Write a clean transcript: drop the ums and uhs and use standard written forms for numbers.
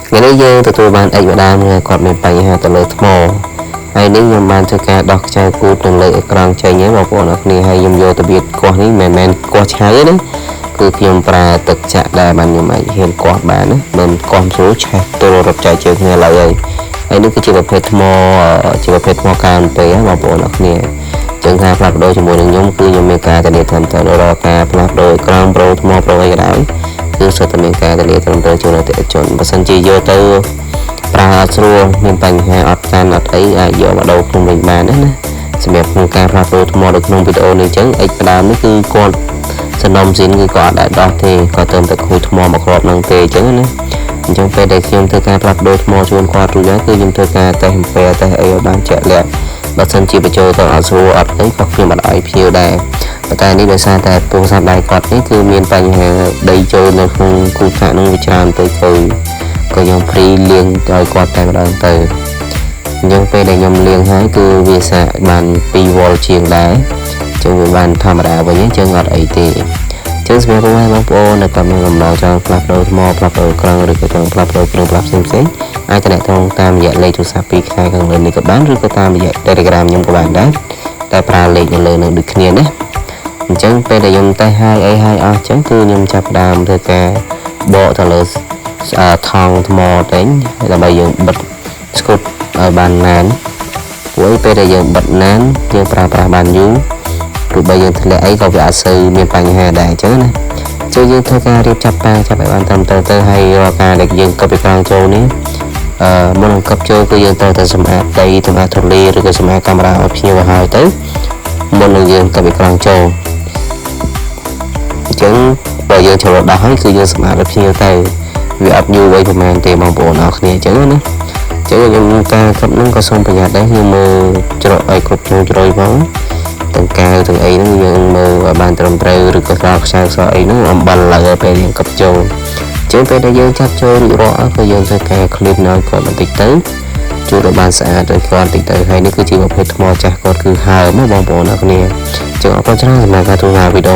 ថ្ងៃនេះយើងទទួលបានអិចម្ដងគាត់មានបញ្ហាទៅលើថ្មហើយនេះខ្ញុំបានធ្វើការដោះខ្ចៅគូទនឹងលើអេក្រង់ចេញហើយបងប្អូនអរគ្នាហើយខ្ញុំយកទៅវាកោះនេះមិនមែនកោះឆៅទេណាគឺខ្ញុំប្រើទឹកចាក់ដែលបានខ្ញុំអាចហ៊ានកោះបានណាមិនកោះស្រួលឆេះទល់រត់ចែកជើងគ្នាឡើយហើយហើយនេះគឺជាប្រភេទថ្មជាប្រភេទថ្មកើនពេបងប្អូនអរគ្នាចឹងការផ្លាស់ប្ដូរជាមួយនឹងខ្ញុំគឺខ្ញុំមានការធានាត្រឹមត្រូវរាល់ការផ្លាស់ប្ដូរអេក្រង់ប្រូថ្មប្រូអីក៏ដោយគឺសុទ្ធតែមានការធានាត្រឹមត្រូវជូនអតិថិជនបើសិនជាយកទៅប្រើអត់ស្រួលមានបញ្ហាអត់កាន់អត់អីអាចយកមកដូរក្នុងវិញបានណាសម្រាប់ក្នុងការផ្លាស់ប្ដូរថ្មនៅក្នុងវីដេអូនេះចឹងអិចផ្ដើមនេះគឺគាត់សំណុំស៊ីនគឺគាត់អត់ដែលដោះទេគាត់ទៅតែខូចថ្មមកគ្រាប់នឹងទេអញ្ចឹងណាអញ្ចឹងពេលដែលខ្ញុំធ្វើការផ្លាស់ប្ដូរថ្មជូនគាត់រួចហើយគឺខ្ញុំធ្វើការតេស្តអំពែតេស្តអីឲ្យបានជាក់លាក់បើសិនជាបញ្ចូលទៅអត់ស្រួលអត់អីក៏ខ្ញុំអត់ឲ្យភ្ញៀវដែរប៉ុន្តែនេះដោយសារតែពងសាប់ដៃគាត់នេះគឺមានបញ្ហាដីចូលនៅក្នុងគូសាក់នឹងវាច្រើនពេកទៅក៏ខ្ញុំ free លាងឲ្យគាត់តែម្ដងទៅអញ្ចឹងពេលដែលខ្ញុំលាងហើយគឺវាសាកបាន2វ៉ុលជាងដែរចឹងវាបានធម្មតាវិញអញ្ចឹងអត់អីទេចឹងសម្រាប់ពុកម៉ែបងប្អូនដែលគាត់មានបំណងចង់ផ្លាស់ប្ដូរថ្មផ្លាស់ប្ដូរក្រង់ឬក៏ចង់ផ្លាស់ប្ដូរគ្រឿងផ្លាស់ផ្សេងផ្សេងអាចទំនាក់ទំនងតាមរយៈលេខទូរស័ព្ទពីខ្សែខាងលើនេះក៏បានឬក៏តាមរយៈ Telegram ខ្ញុំក៏បានដែរតែប្រើលេខនៅលើនឹងដូចគ្នាណាអញ្ចឹងពេលដែលខ្ញុំតេស្តហើយអីហើយអស់អញ្ចឹងគឺខ្ញុំចាប់ផ្ដើមធ្វើការបកទៅលើថង់ថ្មតែងដើម្បីយើងបិទស្កុតឲ្យបានណែនព្រោះពេលដែលយើងបិទណែនយើងប្រើប្រាស់បានយូរទោះបីយើងធ្លាក់អីក៏វាអត់សូវមានបញ្ហាដែរអញ្ចឹងណាជួយយើងធ្វើការរៀបចាប់ប៉ាចាប់ឲ្យបានត្រឹមត្រូវទៅហើយរាល់ការដែលយើងកប់អេក្រង់ចូលនេះអឺមុននឹងកប់ចូលគឺយើងត្រូវតែសម្អាតដីសម្អាតធូលីឬក៏សម្អាតកាមេរ៉ាឲ្យភ្ញៀវឲ្យហើយទៅមុននឹងយើងកប់អេក្រង់ចូលអញ្ចឹងបើយើងចូលដោះហើយគឺយើងសម្អាតឲ្យភ្ញៀវទៅវាអត់យូរអីប្រហែលទេបងប្អូនអរគ្នាអញ្ចឹងណាចឹងខ្ញុំការកប់ហ្នឹងក៏សូមប្រយ័ត្នដែរខ្ញុំមើលច្រកឲ្យគ្រប់ជ្រុងជ្រោយផងទាំងកៅទាំងអីហ្នឹងយើងមើលឲ្យបានត្រឹមត្រូវឬក៏ស្រោខ្សែខ្សែអីហ្នឹងអំបិលឡើយពេលយើងកប់ចូលចឹងពេលដែលយើងចាប់ចូលរួចរាល់ក៏យើងធ្វើការ clean ឲ្យគាត់បន្តិចទៅជូតឲ្យបានស្អាតឲ្យគាត់បន្តិចទៅហើយនេះគឺជាប្រភេទថ្មចាស់គាត់គឺហើមបងប្អូនអរគ្នាចឹងអរគុណច្រើនសម្រាប់ការទស្សនាវីដេអូ។